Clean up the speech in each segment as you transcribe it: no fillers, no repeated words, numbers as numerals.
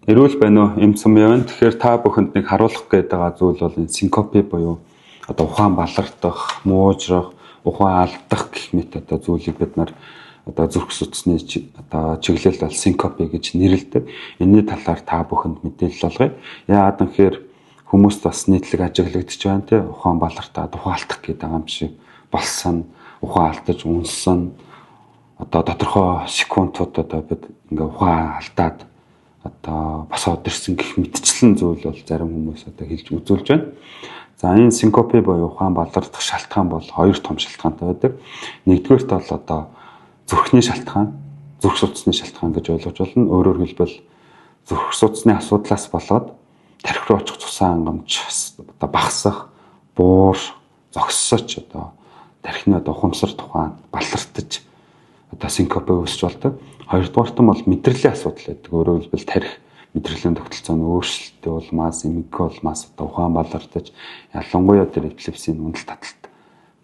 Эрүүл байна уу? Эм цум явна. Тэгэхээр та бүхэнд нэг харуулах гээд байгаа зүйл бол энэ синкопи буюу одоо ухаан балардах, муужрах, ухаан алдах гэх мэт одоо зүйлийг бид нар одоо зүрх судасны одоо чиглэл бол синкопи гэж нэрлэдэг. Энэний талаар та бүхэнд мэдээлэл олгоё. Яагаад гэхээр хүмүүст бас нийтлэг ажиглагдчих байна те, ухаан балартаад ухаан алдах гэдэг юм шиг болсон, ухаан алдаж унсан, одоо тодорхой секундууд одоо бид ингээ ухаан алдаад одоо босоод ирсэн гэх мэтчлэн зүйл бол зарим хүмүүс одоо хэлж үзүүлж байна. За, энэ синкопи буюу ухаан балардах шалтгаан бол хоёр том шалтгаантай байдаг. Нэгдүгээрт бол одоо зүрхний шалтгаан, зүрх судасны шалтгаан гэж ойлгож байна. Өөрөөр хэлбэл, зүрх судасны асуудлаас болоод тархи руу очих цусан хангамж одоо багасах, буур, зогссоч одоо тархины одоо ухамсар тухайн балартаж одоо синкопи үүсч болдог. Хоёрдугаарт нь бол мэдрэлийн асуудал байдаг. Өөрөөр хэлбэл, тархи мэдрэлийн тогтолцооны өөрчлөлтийн улмаас, эмгэг улмаас одоо ухаан балартаж, ялангуяа тэр эпилепсийн уналт таталт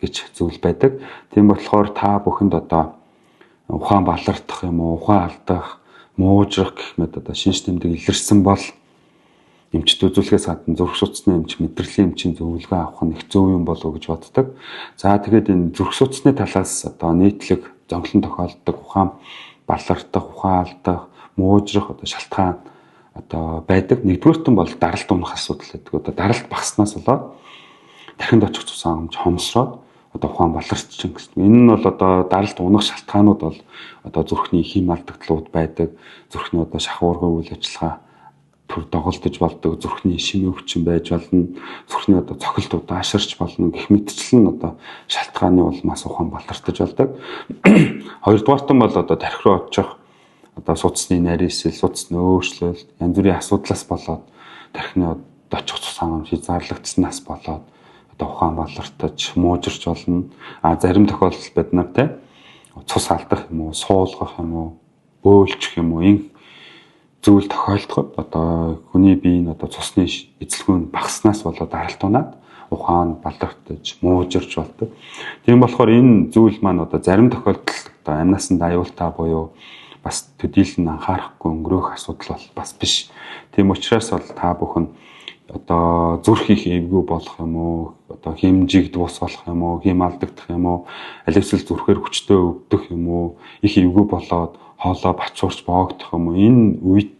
гэж зүйл байдаг. Тийм болохоор та бүхэнд одоо ухаан балардах юм уу, ухаан алдах, муужрах гэх мэт одоо шинж тэмдэг илэрсэн бол эмчит үзүүлэхээс гадна зүрх судасны эмч, мэдрэлийн эмчийн зөвлөгөө авах нь их зөв юм болов уу гэж боддог. За, тэгээд энэ зүрх судасны талаас одоо нийтлэг зонхлон тохиолддог ухаан балардах, ухаан алдах, муужрах одоо шалтгаан одоо байдаг. Нэгдүгээрт нь бол даралт унах асуудал байдаг. Одоо даралт багаснаас болоод тархинд очих цусан хангамж хомсроод одоо ухаан баларчин гэсэн. Энэ нь бол одоо даралт унах шалтгаанууд бол одоо зүрхний хэм алдагдлууд байдаг. Зүрхний одоо шахуургын үйл ажиллагаа төр доголдож болдог, зүрхний шимийн өвчин байж болно, зүрхний одоо цохилт удаашарч болно гэх мэтчлэн одоо шалтгааны улмаас ухаан балартаж болдог. Хоёрдугаарт нь бол одоо тархи руу очих одоо судасны нарийсэл, судасны өөрчлөлт, янз бүрийн асуудлаас болоод тархины очих цус хангамж хязгаарлагдсанаас болоод одоо ухаан балартаж, муужирч болно. А зарим тохиолдолд бид нар те цус алдах юм уу, суулгах юм уу, бөөлчих юм уу, энэ зүйл тохиолдоход одоо хүний бие нь одоо цусны эзэлхүүн багаснаас болоод даралт унаад ухаан балартаж, муужирч болдог. Тийм болохоор энэ зүйл маань одоо зарим тохиолдолд одоо амнаас нь аюултай буюу бас төдийлөн анхаарахгүй өнгөрөөх асуудал бол бас биш. Тийм учраас бол та бүхэн одоо зүрх их эвгүй болох юм уу, одоо хэмжигд бус болох юм уу, хэм алдагдах юм уу, аль эсвэл зүрхээр хүчтэй өвдөх юм уу, их эвгүй болоод хоолой бачуурч боогдох юм уу, энэ үед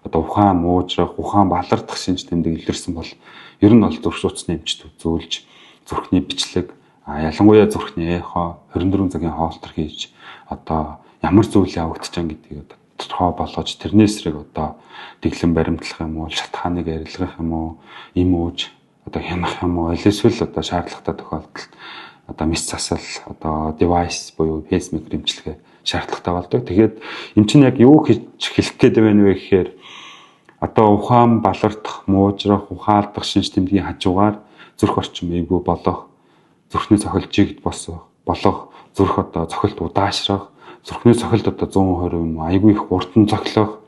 одоо ухаан муужрах, ухаан балардах шинж тэмдэг илэрсэн бол ер нь бол зүрх судасны эмчит үзүүлж, зүрхний бичлэг, ялангуяа зүрхний эхо, 24 цагийн хоолтор хийж, одоо ямар зүйл явагдаж байгаа гэдгийг тодорхой болгож, тэрний эсрэг одоо дэглэм баримтлах юм уу, шалтгааныг арилгах юм уу, эм ууж одоо хянах юм уу, аль эсвэл одоо шаардлагатай тохиолдолд одоо мэс засал, одоо device буюу pacemaker эмчилгээ шаардлагатай болдог. Тэгээд эм чинь яг юу хийж хэлэх гээд байна вэ гэхээр одоо ухаан балардах, муужрах, ухаан алдах шинж тэмдгийн хажуугаар зүрх орчим эвгүй болох, зүрхний цохилт жигд босох, болох, зүрх одоо цохилт удаашрах, зүрхний цохилт одоо 120 юм уу, айгүй их хурдан цохилох,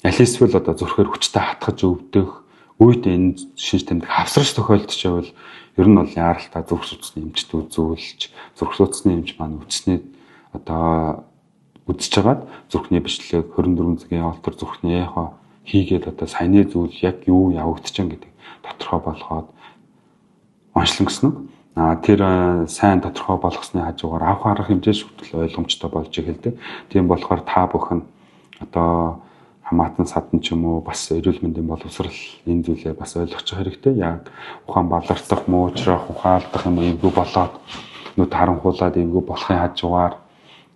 аль эсвэл одоо зүрхээр хүчтэй хатгаж өвдөх үед энэ шинж тэмдэг хавсарч тохиолдож байвал ер нь бол яаралтай зүрх судасны эмчит үзүүлж, зүрх судасны эмч маань үтснээ одоо үзэж хагаад зүрхний бичлэг, 24 цагийн олтор, зүрхний эхо хийгээд одоо саяны зүйл яг юу явагдаж байгаа гэдэг тодорхой болгоод онцлон гэсэн үг. А тэр сайн тодорхой болгосны хажуугаар авах арга хэмжээ хүртэл ойлгомжтой болж эхэлдэг. Тийм болохоор та бүхэн одоо хамаатан садан ч юм уу, бас эрүүл мэндийн боловсрал энэ зүйлээ бас ойлгочих хэрэгтэй. Яг ухаан балартах, муужрах, ухаан алдах юм эвгүй болоод нүд харанхуулаад эвгүй болохын хажуугаар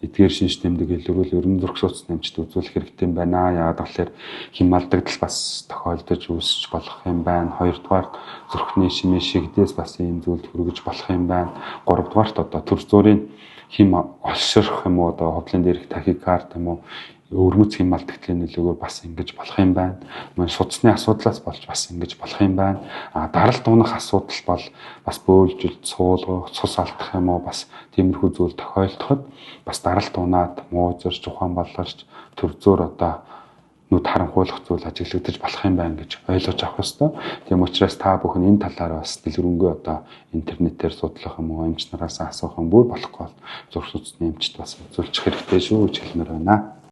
эдгээр шинж тэмдэг илэрвэл ер нь зүрх судасны эмчит үзүүлэх хэрэгтэй юм байна. Яагаад гэвэл хэм алдагдал бас тохиолдож үүсч болох юм байна. Хоёрдугаар, зүрхний шимээ шигдээс бас ийм зүйлд хүргэж болох юм байна. Гуравдугаарт одоо төр зүрийн хэм олширх юм уу, одоо хотлын дээрх тахикард юм уу, өвөрмөц хэм алдагдлын нөлөөгөөр бас ингэж болох юм байна. Мөн судасны асуудлаас болж бас ингэж болох юм байна. А даралт унах асуудал бол бас бөөлжөлт, суулгах, цус алдах юм уу, бас тиймэрхүү зүйл тохиолдоход бас даралт унаад муужирч, ухаан баларч, төр зөөр одоо нүд харанхуулах зүйл ажиглагдаж болох юм байна гэж ойлгож авах ёстой. Тийм учраас та бүхэн энэ талаар бас дэлгэрэнгүй одоо интернетээр судлах юм уу, эмч нараас асуух юм, бүр болохгүй бол зүрх судасны эмчит бас үзүүлчих хэрэгтэй шүү гэж хэлмээр байна.